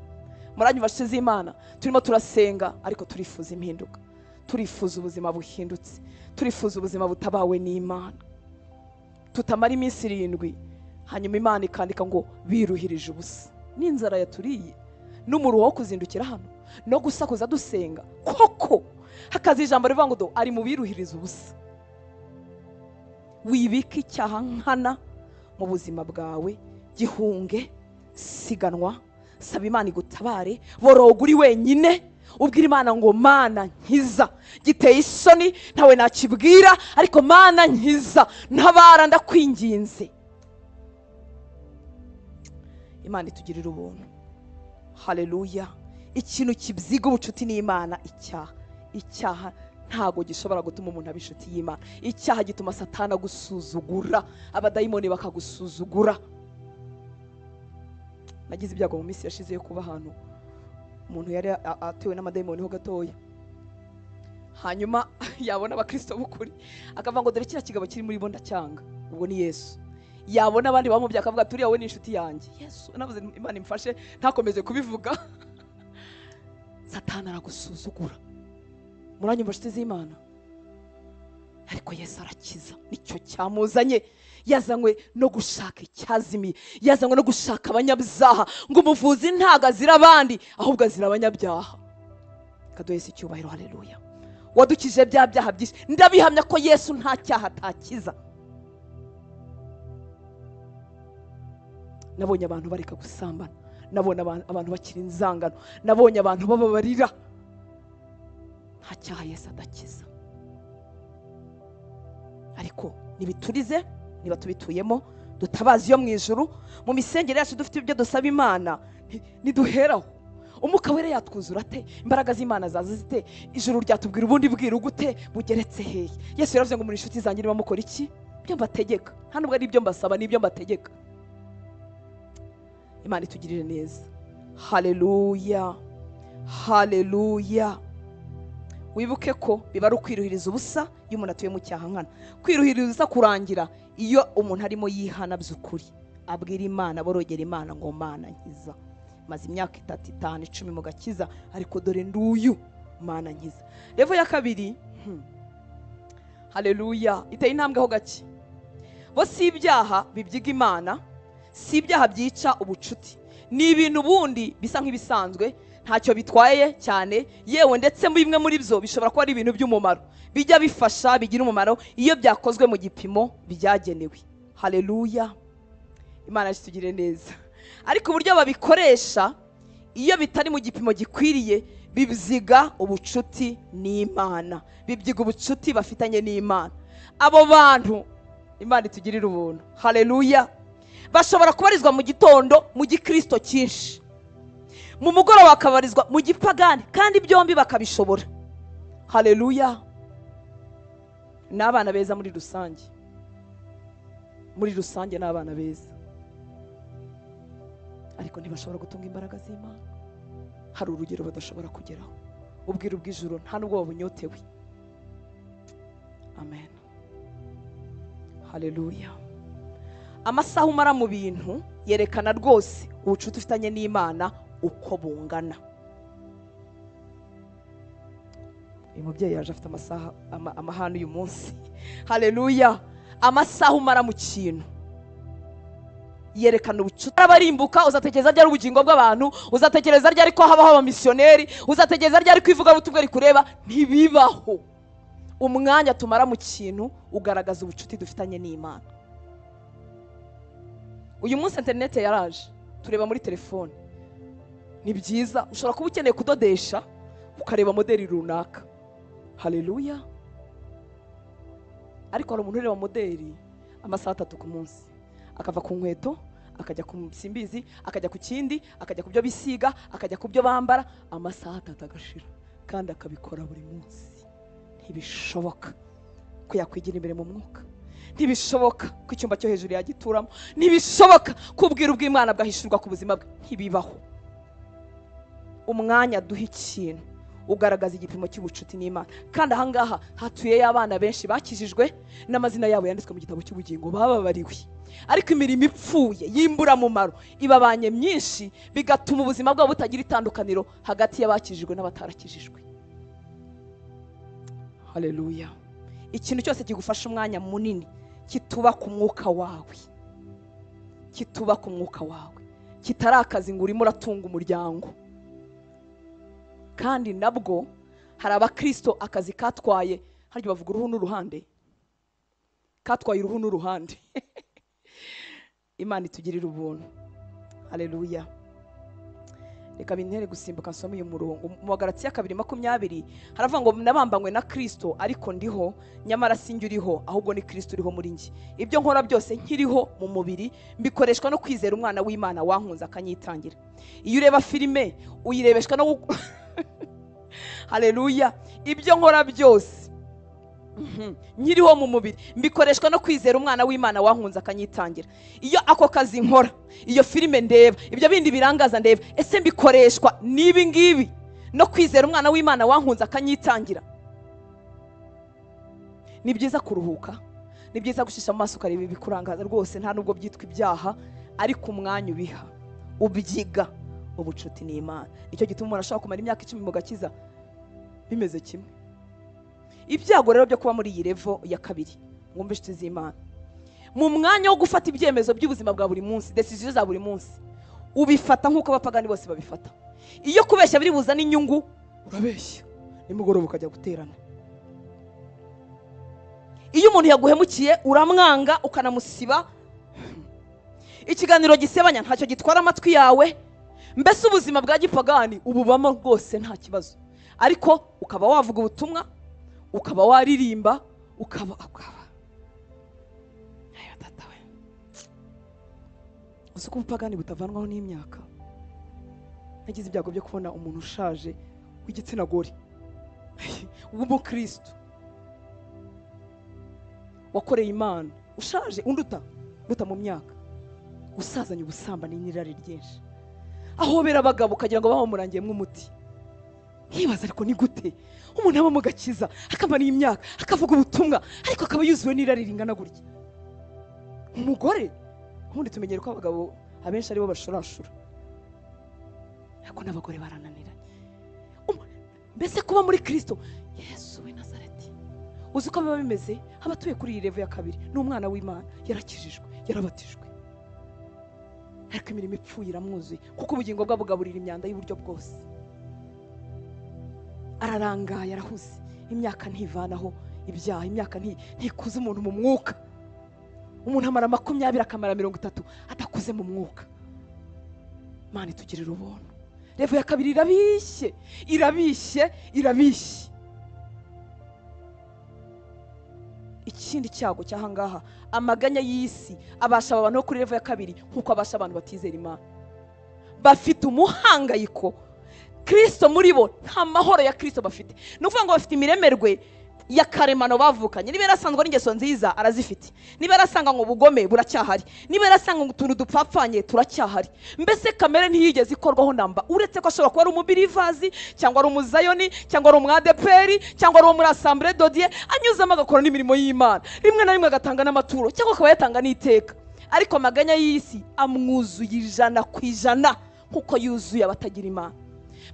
Muranyumva z'Imana? Turimo turasenga ariko turifuza impinduka, turifuza ubuzima buhindutse, turifuza ubuzima butabawe n'Imana. Tutamara iminsi 7 hanyuma Imana ikandika ngo biruhirije ubusa. N'inzara yaturiye, n'umuruho wo kuzindukira hano no gusakuza dusenga, koko hakaza ijambo rivuga ngo do ari mu biruhiriza ubusa. Wibika icyaha nkana mu buzima bwawe, gihunge, siganwa, saba Imana igutabare, boroga uri wenyine, ubwira Imana ngo Mana nkiza, giteye isoni ntawe nakibwira, ariko Mana nkiza, ntabara ndakwinginze. Imana itugirira ubuntu. Haleluya. Ikintu kibyiga ubucuti n'Imana, icyaha. Icyaha ntago gishobora gutuma umuntu aba inshuti y'Imana. Icyaha gituma Satana gusuzugura, abadayimoni bakagusuzugura. Nagize ibyago mu minsi yashize yo kuba ahantu umuntu yari atewe n'amadayimoni ho gatoya, hanyuma yabona abakristo b'ukuri akavuga ngo dore kiriya kigabo kiri muri bo ndacyanga, ubwo ni Yesu. Yabona abandi bamubye akavuga turiya we ni inshuti yanjye. Yesu navuze Imana imfashe ntakomeze kubivuga. Satana aragusuzugura. Muranyumva inshuti z'Imana? Ariko Yesu arakiza, nicyo cyamuzanye. Yazanywe no gushaka icyazimiye, yazanywe no gushaka abanyabyaha, ngo umuvuzi ntago azira abandi ahubwo azira abanyabyaha. Kaduhese icyubahiro. Haleluya. Wadukije bya byaha byinshi, ndabihamya ko Yesu nta cyaha atakiza. Nabonye abantu bareka gusambana, nabonye abantu bakira inzangano, nabonye abantu bababarira. Nta cyaha Yesu adakiza. Ariko nibiturize, niba tubituyemo, dutabaza iyo mu ijuru, mu misengere yacu dufite ibyo dusaba Imana, niduheraho. Umwuka wera yatwuzura ate? Imbaraga z'Imana zaza zite? Ijuru ryatubwira ubundi bwiru gute bugeretse hehe? Yesu yaravuze ngo muri inshuti zanjye niba mukora iki? Ibyo mbategeka. Nta nubwo ari ibyo mbasaba, ni ibyo mbategeka. Imana itugirire neza. Haleluya. Haleluya. Wibuke ko biba ari ukwiruhiriza ubusa iyo umuntu atuye mu cyaha nkana. Kwiruhiriza kurangira iyo umuntu arimo yihana by'ukuri, abwira Imana, borogera Imana ngo Mana nkiza, maze imyaka 3, 5, 10 mu gakiza, ariko dore nduyu, Mana nkiza. Levo ya kabiri, haleluya, iteye intambwe ho gake. Bo si ibyaha bibyiga Imana, si ibyaha byica ubucuti, ni ibintu bundi bisa nk'ibisanzwe, ntacyo bitwaye cyane, yewe ndetse bimwe muri byo bishobora kuba ari ibintu by'umumaro, bijya bifasha, bigira umumaro iyo byakozwe mu gipimo byagenewe. Haleluya. Imana itugirire neza. Ariko uburyo babikoresha iyo bitari mu gipimo gikwiriye, bibyiga ubucuti n'Imana, bibyiga ubucuti bafitanye n'Imana. Abo bantu Imana itugirire ubuntu. Haleluya. Bashobora kubarizwa mu gitondo mu gikristo cyinshi, mu mugoroba bakabarizwa mu gipagani, kandi byombi bakabishobora. Haleluya. N'abana beza muri rusange, muri rusange n'abana beza, ariko ntibashobora gutunga imbaraga z'Imana. Hari urugero badashobora kugeraho. Ubwiru bw'ijuru nta nubwo babunyotewe. Amen. Haleluya. Amasaha umara mu bintu yerekana rwose ubucuti ufitanye n'Imana uko bungana. Uyu mubyeyi yaje afite amasaha amahano uyu munsi. Haleluya. Amasaha umara mu kintu yerekana ubucuti. Abarimbuka uzatekereza ryari ubugingo bw'abantu, uzatekereza ryari ko habaho abamisiyoneri, uzatekereza ryari ko ivugabutumwa rikureba. Ntibibaho. Umwanya tumara mu kintu ugaragaza ubucuti dufitanye n'Imana. Uyu munsi internet yaraje, tureba muri telefone. Ni byiza, ushobora kuba ukeneye kudodesha ukareba modeli runaka. Haleluya. Ariko hari umuntu ureba modeli amasaha 3 ku munsi, akava ku nkweto akajya ku simbizi, akajya ku kindi, akajya ku byo bisiga, akajya ku byo bambara, amasaha 3 agashira, kandi akabikora buri munsi. Ntibishoboka ko yakwigira imbere mu mwuka, ntibishoboka ko icyumba cyo hejuru yagituramo, ntibishoboka ko ubwiru bw'Imana bwahishurwa ku buzima bwe, ntibibaho. Umwanya duha ikintu ugaragaza igipimo cy'ubucuti n'Imana. Kandi ahangaha hatuye abana benshi bakijijwe n'amazina yabo yanditswe mu gitabo cy'ubugingo, bababariwe. Ariko imirimo ipfuye y'imburamumaro ibabanye myinshi, bigatuma ubuzima bwabo butagira itandukaniro hagati y'abakijijwe n'abatarakijijwe. Haleluya. Ikintu cyose kigufasha umwanya munini kituba ku mwuka wawe, kituba ku mwuka wawe, kitarakaza ngo urimo uratunga umuryango. Kandi nabwo hari abakristo akazi katwaye, haryo bavuga uruhu n'uruhande, katwaye uruhu n'uruhande. Imana itugirira ubuntu. Haleluya. Reka bintere gusimbuka nsome uyu murongo. Mu Bagalatiya 2:20 haravuga ngo nabambanywe na Kristo, ariko ndiho, nyamara sinjye uriho, ahubwo ni Kristo uriho muri njye. Ibyo nkora byose nkiriho mu mubiri mbikoreshwa no kwizera umwana w'Imana wankunze akanyitangira. Iyo ureba filime uyirebeshwa no Haleluya. Ibyo nkora byose nkiriho mu mubiri mbikoreshwa no kwizera umwana w'Imana wankunze akanyitangira. Iyo ako kazi nkora, iyo filime ndeba, ibyo bindi birangaza ndeba, ese mbikoreshwa n'ibi ngibi no kwizera umwana w'Imana wankunze akanyitangira? Ni byiza kuruhuka, ni byiza gushisha amaso ukareba ibikurangaza rwose, nta nubwo byitwa ibyaha, ariko umwanya ubiha ubyiga ubucuti n'Imana. Nicyo gituma umuntu ashobora kumara imyaka 10 mu gakiza bimeze kimwe. Ibyago rero byo kuba muri iyi level ya kabiri, mwumve inshuti z'Imana, mu mwanya wo gufata ibyemezo by'ubuzima bwa buri munsi, decision za buri munsi, ubifata nk'uko abapagani bose babifata. Iyo kubeshya biri buzana inyungu, urabeshya, nimugoroba ukajya guterana. Iyo umuntu yaguhemukiye uramwanga ukanamusiba. Ikiganiro gisebanya ntacyo gitwara amatwi yawe. Mbese ubuzima bwa gipagani ububamo rwose nta kibazo, ariko ukaba wavuga ubutumwa, ukaba waririmba, ukaba ayo tata we. Uzi ko ubupagani butavanwaho n'imyaka. Nagize ibyago byo kubona umuntu ushaje w'igitsina gore w'umukristo wakoreye Imana, ushaje unduta mu myaka, usazanye ubusambane n'irari ryinshi, ahobera abagabo ukagira ngo bamurangiye mw'umuti. Nkibaza ariko ni gute umuntu aba mu gakiza akamara imyaka akavuga ubutumwa, ariko akaba yuzuwe n'irari ringana gutya? Umugore ubundi tumenyere ko abagabo abenshi aribo bashurashura, ariko n'abagore barananiranye. Mbese kuba muri Kristo Yesu we Nazareti, uzi uko biba bimeze? Abatuye kuri iyi level ya kabiri ni umwana w'Imana, yarakijijwe, yarabatijwe, ariko imirimo ipfuye iramwuzuye, kuko ubugingo bwe bugaburira imyanda y'uburyo bwose. Ararangaye, arahuze, imyaka ntivanaho ibyaha, imyaka ntikuza umuntu mu mwuka. Umuntu amara 20 akamara 30 atakuze mu mwuka. Imana itugirira ubuntu. Level ya kabiri irabishye, irabishye, irabishye. Ikindi cyago cyahangaha, amaganya y'isi abasha abantu kuri level ya kabiri nkuko abasha abantu batizera Imana. Bafite umuhangayiko, Kristo muri bo nta mahoro ya Kristo bafite. Ni ukuvuga ngo bafite imiremerwe ya karemano bavukanye. Niba yarasanzwe ari ingeso nziza arazifite, niba yarasanga ngo ubugome buracyahari, niba yarasanga ngo utuntu dupfapfanye turacyahari. Mbese kamere ntiyigeze ikorwaho namba, uretse ko ashobora kuba ari umubirivazi, cyangwa ari umuzayoni, cyangwa ari umwadeperi, cyangwa ari uwo muri assemblée de Dieu, anyuzamo agakora n'imirimo y'Imana, rimwe na rimwe agatanga n'amaturo cyangwa akaba yatanga n'iteka. Ariko amaganya y'isi amwuzuye 100% nkuko yuzuye abatagira Imana.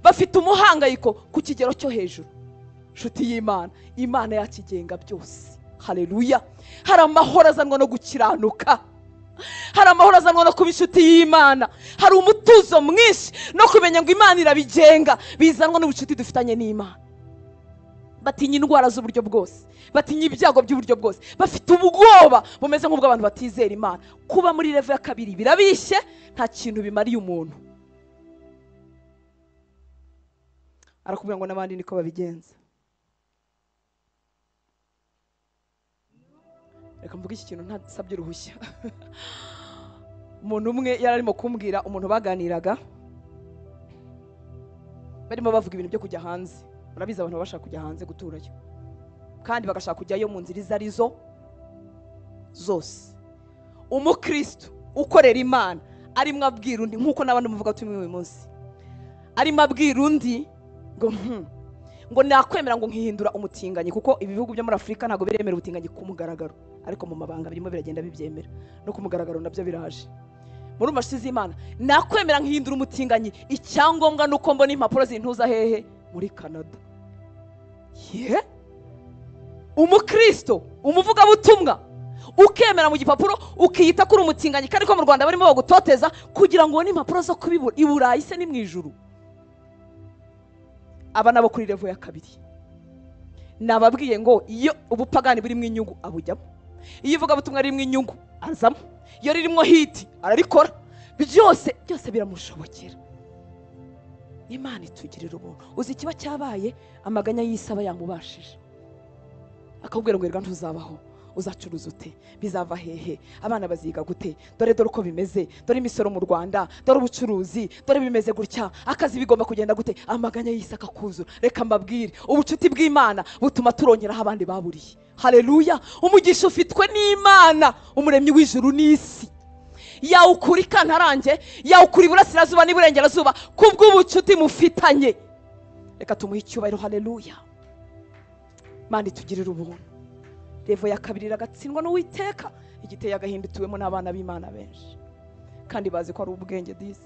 Bafite umuhangayiko ku kigero cyo hejuru. Nshuti y'Imana, Imana yakigenga byose. Haleluya. Hari amahoro azanwa no gukiranuka, hari amahoro azanwa no kuba inshuti y'Imana, hari umutuzo mwinshi no kumenya ngo Imana irabigenga, bizanwa n'ubucuti dufitanye n'Imana. Batinya indwara z'uburyo bwose, batinya ibyago by'uburyo bwose, bafite ubwoba bumeze nk'ubw'abantu batizera Imana. Kuba muri level ya kabiri birabishye, nta kintu bimariye umuntu. Arakubwira ngo n'abandi niko babigenza. Reka mvuge iki kintu ntasabye uruhushya. Umuntu umwe yari arimo kumbwira, umuntu baganiraga barimo bavuga ibintu byo kujya hanze. Murabizi abantu bashaka kujya hanze guturayo, kandi bagashaka kujyayo mu nzira izo arizo zose. Umukristo ukorera Imana arimo abwira undi, nk'uko n'abandi muvuga tumwe uyu munsi, arimo abwira undi ngo ngo nakwemera ngo nkihindura umutinganyi, kuko ibi bihugu byo muri Afurika ntabwo biremera ubutinganyi ku mugaragaro, ariko mu mabanga birimo biragenda bibyemera, no ku mugaragaro nabyo biraje. Muri mashizi z'Imana nakwemera nkihindura umutinganyi, icyangombwa nuko mbona impapuro zintuza hehe? Muri Canada. Ye umukristo umuvugabutumwa ukemera mu gipapuro ukiyita kuri umutinganyi, kandi ko mu Rwanda barimo bagutoteza kugira ngo ubone impapuro zo kubibura i Burayi se ni mu ijuru. Aba nabo kuri level ya kabiri nababwiye ngo iyo ubupagani burimo inyungu abujyamo, iyo ivugabutumwa ririmo inyungu azamo, iyo ririmo hiti ararikora, byose byose biramushobokera. Imana itugirira ubuntu. Uzi ikiba cyabaye, amaganya y'isi aba yamubashije, akakubwira ngo erega ntuzabaho, uzacuruza ute, bizava hehe, abana baziga gute, dore dore uko bimeze, dore imisoro mu Rwanda, dore ubucuruzi, dore bimeze gutya, akazi bigomba kugenda gute. Amaganya y'isi akakuzura. Reka mbabwire, ubucuti bw'Imana butuma turongeraho abandi baburiye. Haleluya. Umugisha ufitwe n'Imana umuremyi w'ijuru n'isi, yawukura ikantarange, yawukura iburasirazuba n'iburengerazuba kubw'ubucuti mufitanye. Reka tumuhe icyubahiro. Haleluya. Imana itugirire ubuntu. Level ya kabiri iragatsindwa n'Uwiteka, igiteye agahinda ituwemo n'abana b'Imana benshi, kandi bazi ko ari ubwenge disi.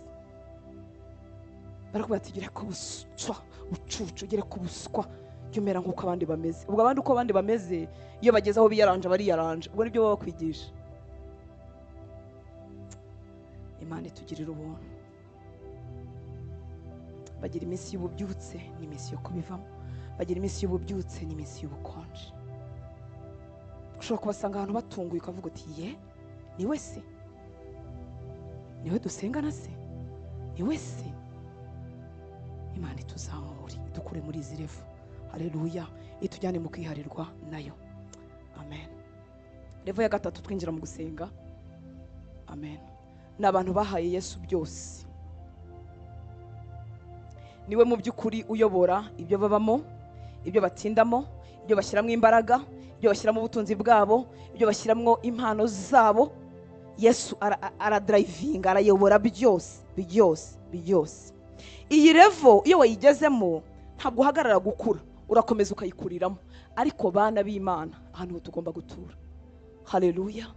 Barakubwira ati ugere ku buswa, ucucu, ugere ku buswa, jya umera nk'uko abandi bameze. Ubwo abandi uko abandi bameze, iyo bageze aho biyaranja bariyaranja, ubwo nibyo baba bakwigisha. Imana itugirira ubuntu. Bagira iminsi y'ububyutse n'iminsi yo kubivamo, bagira iminsi y'ububyutse n'iminsi y'ubukonje. Ushobora kubasanga ahantu batunguye ukavuga uti ye niwe se, niwe dusengana se, niwe se. Imana ituzamure, idukure muri izi revu. Haleluya. Itujyane mu kwiharirwa nayo. Amen. Revu ya gatatu twinjira mu gusenga. Amen. Ni abantu bahaye Yesu byose. Niwe mu by'ukuri uyobora ibyo babamo, ibyo batindamo, ibyo bashyiramo imbaraga, ibyo bashyiramo ubutunzi bwabo, ibyo bashyiramo impano zabo. Yesu aradrivinga, arayobora byose byose byose. Iyi level iyo wayigezemo ntabwo uhagarara gukura, urakomeza ukayikuriramo. Ariko bana b'Imana ahantu tugomba gutura. Haleluya.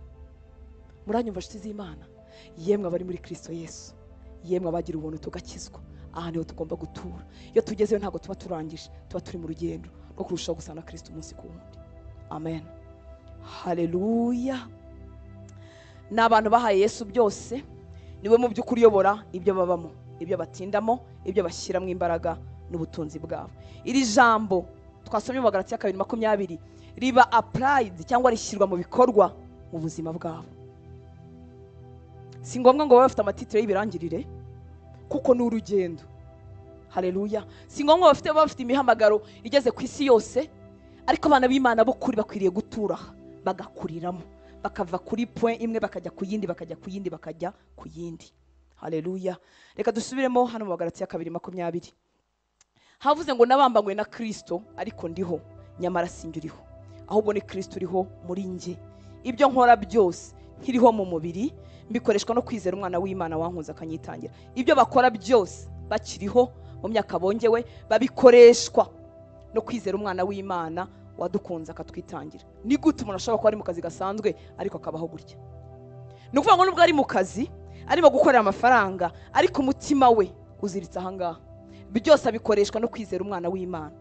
Muranyumva nshuti z'Imana? Yemwe abari muri Kristo Yesu, yemwe abagira ubuntu tugakizwa, aha niho tugomba gutura. Iyo tugezeyo ntabwo tuba turangije, tuba turi mu rugendo rwo kurushaho gusa na Kristo umunsi ku wundi. Amen. Haleluya. Ni abantu bahaye Yesu byose, niwe mu by'ukuri uyobora ibyo babamo, ibyo batindamo, ibyo bashyiramo imbaraga n'ubutunzi bwabo. Iri jambo twasomye mu Bagalatiya 2:20 riba applied cyangwa rishyirwa mu bikorwa mu buzima bwabo. Si ngombwa ngo babe bafite amatitire y'ibirangirire, kuko ni urugendo. Haleluya. Si ngombwa bafite imihamagaro igeze ku isi yose, ariko abana b'Imana b'ukuri bakwiriye gutura bagakuriramo, bakava kuri point imwe bakajya ku yindi, bakajya ku yindi, bakajya ku yindi. Haleluya. Reka dusubiremo hano mu Bagalatiya 2:20. Havuze ngo nabambanywe na Kristo, ariko ndiho, nyamara sinjye uriho, ahubwo ni Kristo uriho muri njye. Ibyo nkora byose nkiriho mu mubiri mbikoreshwa no kwizera umwana w'Imana wankunze akanyitangira. Ibyo bakora byose bakiriho mu myaka bongewe babikoreshwa no kwizera umwana w'Imana wadukunze akatwitangira. Ni gute umuntu ashobora kuba ari mu kazi gasanzwe ariko akabaho gutya? Ni ukuvuga ngo nubwo ari mu kazi arimo gukorera amafaranga, ariko umutima we uziritse ahangaha. Byose abikoreshwa no kwizera umwana w'Imana.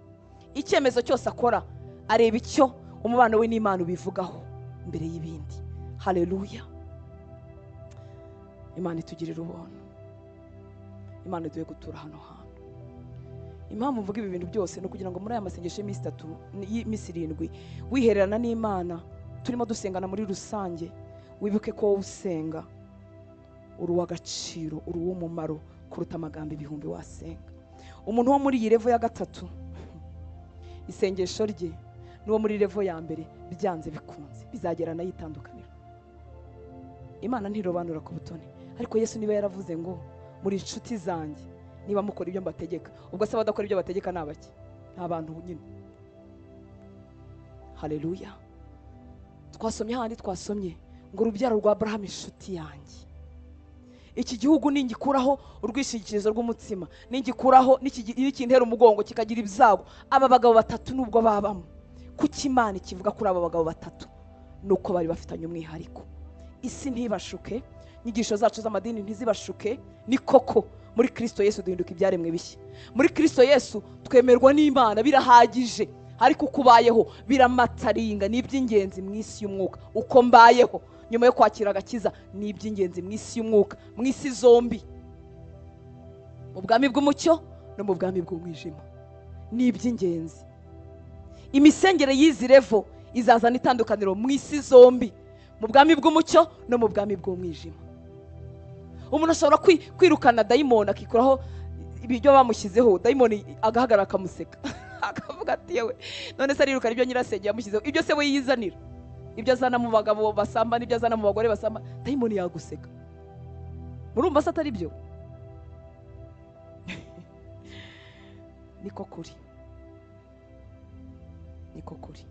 Icyemezo cyose akora areba icyo umubano we n'Imana ubivugaho mbere y'ibindi. Haleluya. Imana itugirira ubuntu. Imana iduhe gutura hano hantu. Impamvu mvuga ibi bintu byose ni ukugira ngo muri aya masengesho y'iminsi 3 y'iminsi 7 wihererana n'Imana, turimo dusengana muri rusange, wibuke ko wowe usenga uri uw'agaciro, uri uw'umumaro kuruta amagambo ibihumbi wasenga. Umuntu wo muri iyi level ya 3 isengesho rye n'uwo muri level ya mbere byanze bikunze bizagera nayo itandukaniro. Imana ntirobanura ku butoni, ariko Yesu niba yaravuze ngo muri inshuti zanjye niba mukora ibyo mbategeka, ubwo se abadakora ibyo bategeka ni abaki? Ni abantu nyine. Haleluya. Twasomye handi, twasomye ngo urubyaro rwa Abraham inshuti yanjye. Iki gihugu ningikuraho urwishingikirizo rw'umutsima, ningikuraho n'ikintera umugongo kikagira ibyago, aba bagabo batatu nubwo babamo, kuki Imana ikivuga kuri aba bagabo batatu? Nuko bari bafitanye umwihariko. Isi ntibashuke, inyigisho zacu z'amadini ntizibashuke. Ni koko muri Kristo Yesu duhinduka ibyaremwe bishya. Muri Kristo Yesu twemerwa n'Imana birahagije, ariko uko ubayeho biramataringa, ni iby'ingenzi mu isi y'umwuka. Uko mbayeho nyuma yo kwakira agakiza ni iby'ingenzi mu isi y'umwuka, mu isi zombi, mu bwami bw'umucyo no mu bwami bw'umwijima, ni iby'ingenzi. Imisengere y'izi level izazana itandukaniro mu isi zombi, mu bwami bw'umucyo no mu bwami bw'umwijima. Umuntu ashobora kwirukana dayimoni akikuraho ibyo bamushyizeho, dayimoni agahagarara akamuseka akavuga ati yewe, none se arirukana ibyo nyirasenge yamushyizeho, ibyo se we yizanira, ibyo azana mu bagabo basamba n'ibyo azana mu bagore basamba, dayimoni yaguseka. Murumva se atari byo? Niko kuri, niko kuri.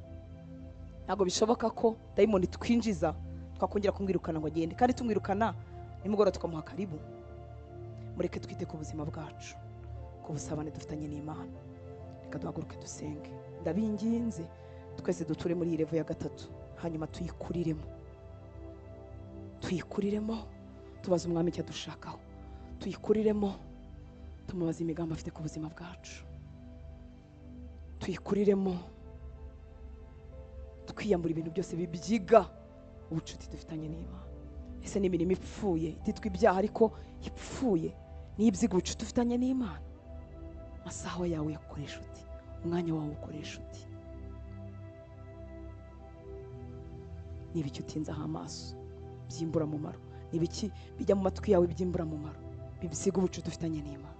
Ntabwo bishoboka ko dayimoni twinjiza twakongera kumwirukana ngo agende, kandi tumwirukana nimugoroba tukamuha karibu. Mureke twite ku buzima bwacu, ku busabane dufitanye n'Imana. Reka duhaguruke dusenge. Ndabinginze twese duture muri iyi level ya 3, hanyuma tuyikuriremo, tuyikuriremo tubaze umwami icyo adushakaho, tuyikuriremo tumubaze imigambi afite ku buzima bwacu, tuyikuriremo twiyambura ibintu byose bibyiga ubucuti dufitanye n'Imana. Ese ni imirimo ipfuye ititwa ibyaha ariko ipfuye n'ibyiga ubucuti dufitanye n'Imana? Amasaha yawe yakoresha uti, umwanya wawe ukoresha uti, niba icyo utinzaho amaso by'imburamumaro, niba iki bijya mu matwi yawe by'imburamumaro bibyiga ubucuti dufitanye n'Imana.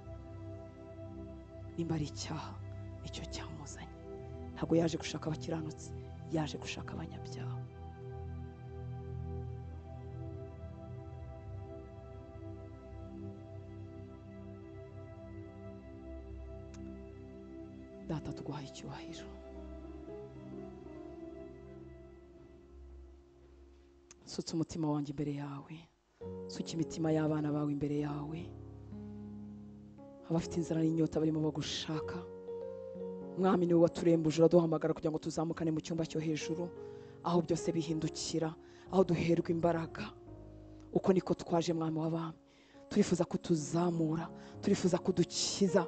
Nimba ari icyaha nicyo cyamuzanye. Ntabwo yaje gushaka abakiranutsi, yaje gushaka abanyabyaha. Data tuguhaye icyubahiro. Sutsa umutima wanjye imbere yawe, suka imitima y'abana bawe imbere yawe. Abafite inzara n'inyota barimo bagushaka, Mwami niwe waturembuje uraduhamagara kugira ngo tuzamukane mu cyumba cyo hejuru, aho byose bihindukira, aho duherwa imbaraga. Uko niko twaje Mwami w'abami, turifuza kutuzamura, turifuza kudukiza.